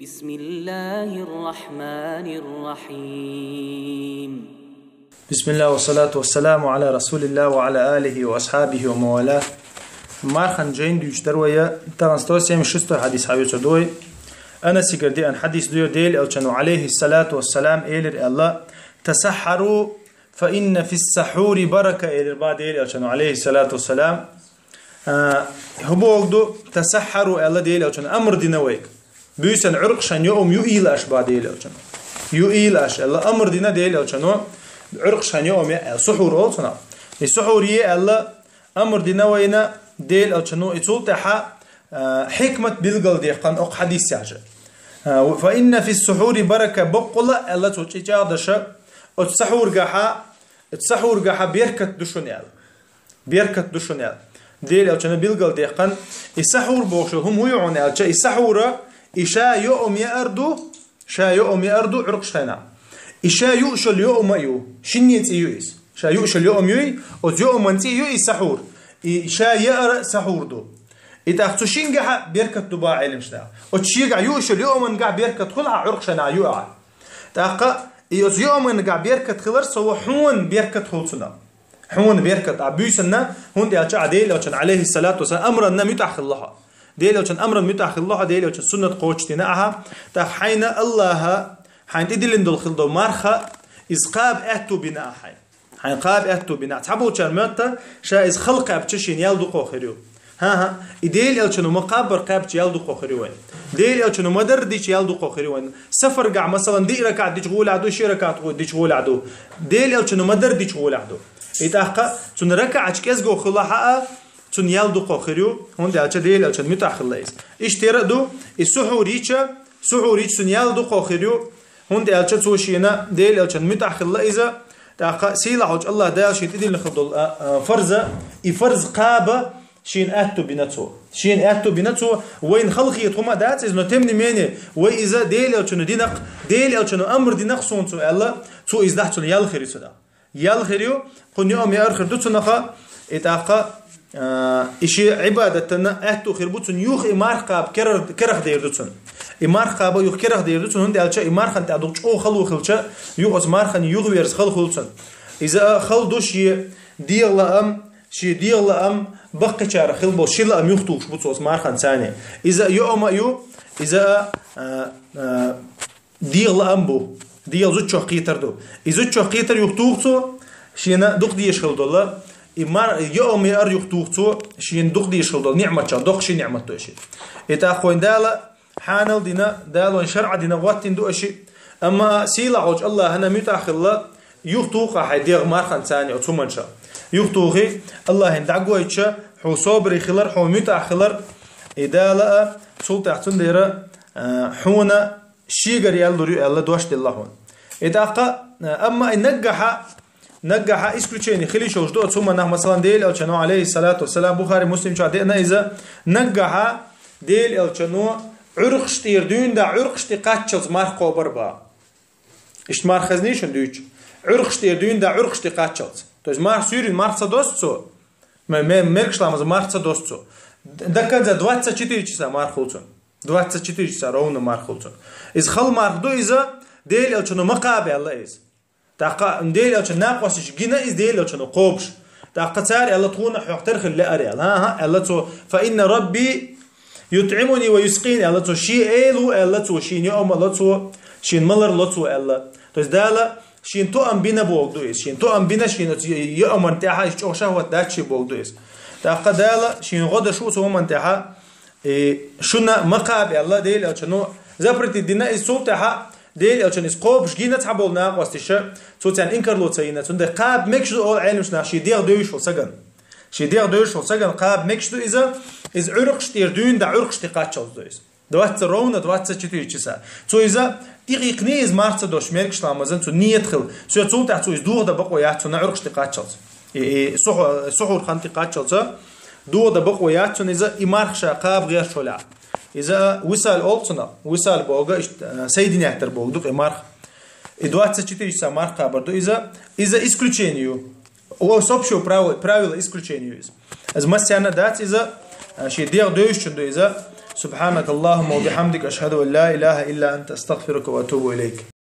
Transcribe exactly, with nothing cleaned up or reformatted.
بسم الله الرحمن الرحيم. بسم الله والصلاة والسلام على رسول الله وعلى آله وأصحابه ومن والاه. Мархан жайна дуьйцуш дар вай, тахан сто семьдесят шестой хьадис хьавоьцур ду вай. Анасагара деана хьадис ду, Делан Элчано, алейхиссалату вассалам, элира аьлла: «Тасаххару, фа инна фис-сахури барака», — элира ба Делан Элчано, алейхиссалату вассалам. А, хӀун бохург ду, «тасаххару» аьлла Делан Элчано, амр дина вайга. Буьйсанна Ӏуьркъаш хьайна йоам юийла аша ба Делан Элчано. Юийла аша аьлла, амр дина Делан Элчано, Ӏуьркъаш хьайна йоам яа аьлла, сухьур олу цунах. И сухьур е аьлла, амр дина вайна Делан Элчано, и цул тӀаьхьа, а, хьикмат билгалдаьккхина окху хьадисехь. А, «фа инна фис-сахури барака», баккъала аьлла цо чӀи чӀагӀдаша, оцу сахьургахьа, оцу сахьургахьа беркат ду шуна аьлла. Беркат ду шуна аьлла. Делан Элчано билгалдаьккхина, и сахьур бохуш йолу хӀума хӀун ю хьуна аьлча, и сахьура, и ша йоам яар ду, ша йоам яар ду Ӏуьркъаш хьайна. И ша юуш йолу йоам а ю, шинне цӀе ю иза. Ша юуш йолу йоам юй, оцу йоаман цӀе ю и сахьур. И ша яар а сахьур ду. И тӀаккха цу шингахьа беркат ду боху Ӏеламнаха. Оцу шегахь юуш йолу йоамангахь беркат хуьлу хьан Ӏуьркъаш хьайна юахь. ТӀаккха и оцу йоамангахь беркат хилар, со ву хьуна беркат хуьлу цунах. Хьуна беркат а буьйсанна, хӀунда аьлча а Делан Элчан, алейхиссалату вассалам, амранна муьтӀахь хилла хьо. Делан Элчан амранна муьтӀахь хилла хьо, Делан Элчан суннат кхочушдина ахьа, тӀаккха хьайна Аллаха, хьайна тӀедиллина долу хила долу марха, иза кхаба аьтту бина ахьа хьайна. Хьайна кхаба аьтту бина ахьа. Цхьаболчара моьтту, ша иза хала кхаьбча шена ял дукха хир ю. ХӀан-хӀа, и Делан Элчано ма-кхаббара кхаьбча ял дукха хир ю вайн. Делан Элчано ма-дарра дича ял дукха хир ю вайн. Сафаргахь, масалан, диъ ракаӀат дича гӀолехь ду, ши ракаӀат гӀо-, дича гӀолехь ду. Делан Элчано ма-дарра дича гӀолехь ду. И тӀаккха цунна ракаӀаташ кӀезго хуьлахь а, цунна ял дукха хир ю, хӀунда аьлча Делан Элчан муьтӀахь хилла иза. Иштта яра а ду, и сухьур йича, сухьур йича цунна ял дукха хир ю, хӀунда аьлча цо шена Делан Элчан муьтӀахь хилла иза, тӀаккха сийлахь волчу Аллах Дала шена тӀедиллина хила долу, а, а, фарза, и фарз кхаба шена аьтту бина цо. Шена аьтту бина цо, вайна хала хета хӀума а дац иза, но тем не менее, вай иза Делан Элчано динарг, Делан Элчано амр динарг суна цо аьлла, цо иза дахь цунна ял хир ю цунах. Ял хир ю, кхунна йоам яар хир ду цунах, и тӀаккха, а, и шен Ӏибадатана аьтту хир бу цунна, юха и марха кхаба керар-, керах дер ду цунна. И марха кхаба юха керах дер ду цунна, хӀунда аьлча и мархан тӀехь дукха чӀогӀа хало хилча, юха оцу мархан юхаверза хала хуьлу цунна. Иза а хала ду шен дегӀан лаам, шен дегӀан лаам баккхийчарах хила болу ши лаам юхатухуш бу цо оцу мархан царна. Иза а йоам а ю, иза а, а, а, дегӀан лаам бу, дегӀан зудчох кхетар ду. И зудчох кхетар юхатуху цо, шена дукха дезаш хила долу, и мар-, йоам яар юхатуху цо, шена дукха дезаш хила долу ниъматчех, доккха ши ниъмат ду и шена. И тӀаккха вайн Дала хьанал дина, Дала вайн шарӀа дина гӀоттина ду и ши. Амма сийлахь волчу Аллахана муьтӀахь хилла, юхатуху ахьа хьайн дегӀ мархан царна оцу хӀуманчех. Юхатухий, Аллахьан дӀагойтуша, хьо собаре хилар, хьо муьтӀахь хилар, и Дала а, цул тӀаьхьа цундела, а, хьуна шегара ял лур ю аьлла дош делла хьуна. И тӀаккха, а, амма и наггахьа, наггахьа исключение хила йиш йолуш ду оцу хӀуманах, масалан, Делан Элчано, алейхиссалату вассалам, Бухари, Муслим чохь деана иза, наггахьа Делан Элчано Ӏуьркъаш тӀера дуьйна дӀа Ӏуьркъаш тӀе кхаччалц марха кхобар боху. Иштта марха хезний шуна дуьйцу? Ӏуьркъаш тӀера дуьйна дӀа Ӏуьркъаш тӀе кхаччалц. То есть марха суьйрина марха ца досу цо? Ме-, ме-, мергаш ламаз марха ца досу цо. Д-, до конца двадцать четыре часа марха хуьлу цунна. Двадцать четыре часа ровно марха хуьлу цунна. Иза хала марха ду иза, Делан Элчано ма кхаба аьлла иза. ТӀаккха Делан Элчан накъосташа гина иза Делан Элчано кхобуш. ТӀаккха цара аьлла, тхуна хьох тера хила лаьара аьлла. ХӀан-хӀа, аьлла цо, фа инна Рабби ютӀимуни ва юскъин, аьлла цо, шен Эла ву, аьлла цо, шена йоам а ло цо, шена малар ло цо, аьлла. То есть Дала шена тоам бина бохург ду иза. Шена тоам бина, шена оцу йоаман тӀехьа иза чӀогӀа шахӀват дац шен бохург ду иза. ТӀаккха Дала шена гӀо деш ву цу хӀуман тӀехьа, и шуна ма кхаба аьлла Делан Элчано, запретить дина иза, цул тӀаьхьа Делан Элчано иза кхобуш гина цхьаболу накъосташа, цо царна инкарло ца йина. Цундела кхаба мегаш ду олу Ӏеламнаха шен дегӀ девзаш волу сагана. Шен дегӀ девзаш волу сагана кхаба мегаш ду иза, иза Ӏуьркъаш тӀера дуьйна дӀа Ӏуьркъаш тӀе кхаччалц ду иза. Двадцать, ровно двадцать четыре часа. Цо иза тӀекхийкхиний иза марха ца досуш мергаш ламазан, цу ниет хила. Соь цул тӀаьхьа цо иза дохадан бакъо яц цунна Ӏуьркъаш тӀе кхаччалц. И, и сухьу-, сухьур хан тӀе кхаччалца дохадан бакъо яц цунна иза, и марха ша кхаба гӀерташ хилахь. Иза висал олу цунах, висал бохург, иштта, а, соединять дар бохург ду-кх и марха. И двадцать четыре часа марха кхабар ду иза, иза исключение ю. О, с общего правила, правила исключение ю иза. Иза массарна дац иза, а, шен дегӀ девзачун ду иза, سبحانك اللهم وبحمدك، أشهد أن لا إله إلا أنت، أستغفرك وأتوب إليك.